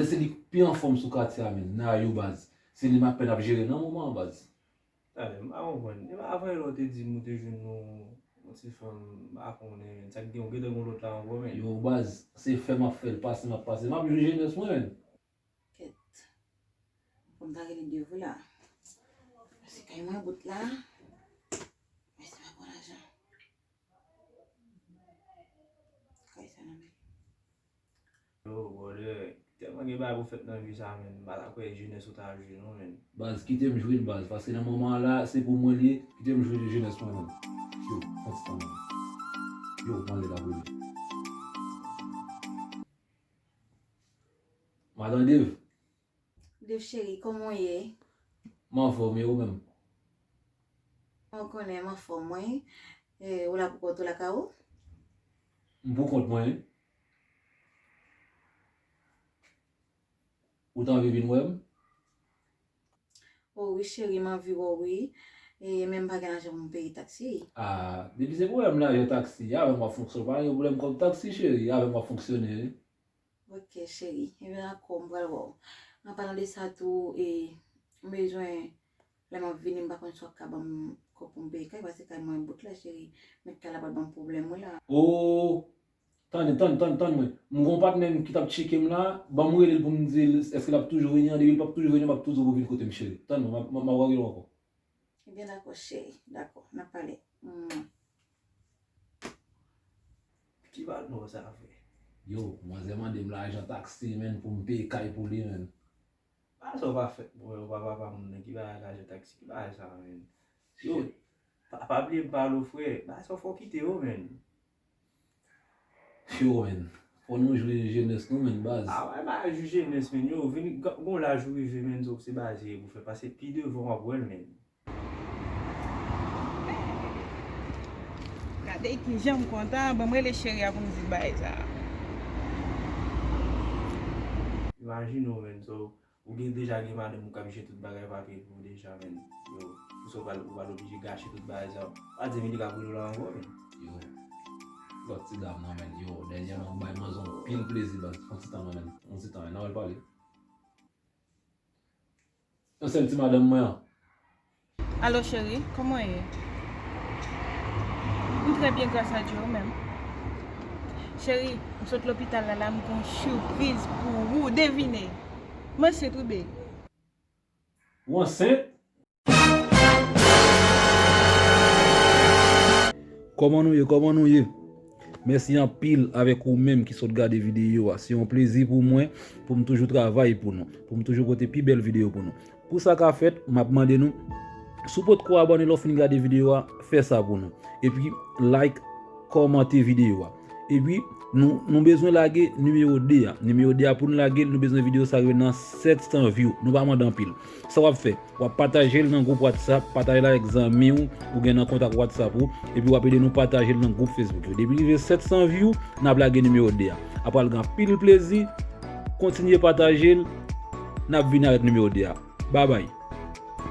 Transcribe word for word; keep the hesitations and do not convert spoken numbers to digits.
Se li k pi anfòm sou katye a, menn. Nayou, baz. Se li m apèn ap jere nan moman an, baz. Talè, m pa konprann. E pa avan yè la w te di m ou te jwenn yon, yon ti fanm, m pa konnen, menn. Sa k gen, ou gentan gen yon lòt la ankò, menn. Yo, baz, se fè m ap fè l, pase m ap pase. M ap jwi jenès mwen, menn. Kèt. Fò m ta rele Dev wi la. Paske kay mwen bout la. Mèsi, m ap pran lajan. Kay sa nan men. Yo, brother, tèlman gen bagay pou fèt nan vi sa, menn. M pa ta kwè jenès ou ta jwi, non, menn. Baz, kite m jwi l, baz. Paske nan moman an la, se pou mwen li ye. Kite m jwi jenès mwen, menn. Yo, fè ti tan, menn. Yo, m anlè la, brother. Madan Dev. Dev cheri, kòman w ye? M anfòm, e ou menm? Ou konnen m anfòm, wi. E, ou la poukont ou lakay ou? M poukont mwen, wi. Ou t anvi vin wè m? O wi, cheri, m anvi wè w, wi. E, men m pa gen lajan pou m peye taksi. A, depi se pwoblèm lajan taksi, avè m w ap fonksyone. Pa gen pwoblèm kòb taksi, cheri, avè m w ap fonksyone, wi. Ok, cheri. Ebyen, dakò, m pral wè w. An palan de sa tou, e, m bezwen, lè m ap vini, m pa konn si w ap ka ban m kòb pou m peye kay, paske kay mwen bout la, cheri. Mèt kay la pral ban m pwoblèm, wi, la. O, tande, tande, tande, tande mwen. M gen yon patnè m ki t ap tcheke m la, ban m rele l pou m di l èske l ap toujou vini an, depi l p ap toujou vini an, m ap tou di w pou w vin kote m, cheri. Tande mwen, m ap, m ap, m ap rele w ankò. Ebyen, dakò, cheri, dakò, n ap pale. Hmm. Ki patnè w sa, frè? Yo, manzè mande m lajan taksi, menn, pou m peye kay pou li, menn. Bagay sa yo pa fèt, bro, yo pa papa moun nan, ki bagay lajan taksi, ki bagay sa, menn? Yo, pa, pa bliye m pale w, frè, bagay sa yo fò w kite yo, menn. Yo, menn, fò nou jwi jenès nou, menn, baz. A, wè, bagay jwi jenès, menn, yo, vin, gon laj ou rive, menn, se baze pou fè, paske pi devan w ap wè l, menn. Gade kijan m kontan, ban m rele cheri a pou m di l bagay sa. Imajine w, menn, so, ou gen deja gen madanm ou k ap jere tout bagay papye pou ou deja, menn. Yo, pou sa ou pral, ou pral oblije gache tout bagay sa. Pa di m li k ap rele w la ankò, menn. Yo, lòt ti dam nan, menn, yo, dènyèman ou bay manzè yon pil plezi, baz. Yon ti tan non, menn, yon ti tan, menn, n a wè l pale. Yon sèl ti madanm mwen an. Alo cheri, kòman w ye? M trè byen gras a Dye, ou menm? Cheri, m sot lopital la la, m gen yon sipriz pou ou, devine! M ansent wi baby. Ou ansent? Kòman nou ye? Kòman nou ye? Mèsi anpil avèk ou menm ki sot gade videyo a. Se yon plezi pou mwen pou m toujou travay pou nou, pou m toujou pote pi bèl videyo pou nou. Pou sa ka fèt, m ap mande nou, si w potko abòne lè w fin gade videyo a, fè sa pou nou. Epi, like, kòmante videyo a. Epi, nou, nou bezwen lage nimewo de a. Nimewo de a pou n lage l, nou bezwen videyo sa rive nan sèt san view. Nou pa mande anpil. Sa w ap fè? W ap pataje l nan gwoup WhatsApp, pataje l avèk zanmi w ou gen nan kontak WhatsApp ou, epi w ap ede nou pataje l nan gwoup Facebook yo. Depi rive sèt san view, n ap lage nimewo de a. Apral gen anpil plezi, kontinye pataje l, n ap vini avèk nimewo de a. Babay.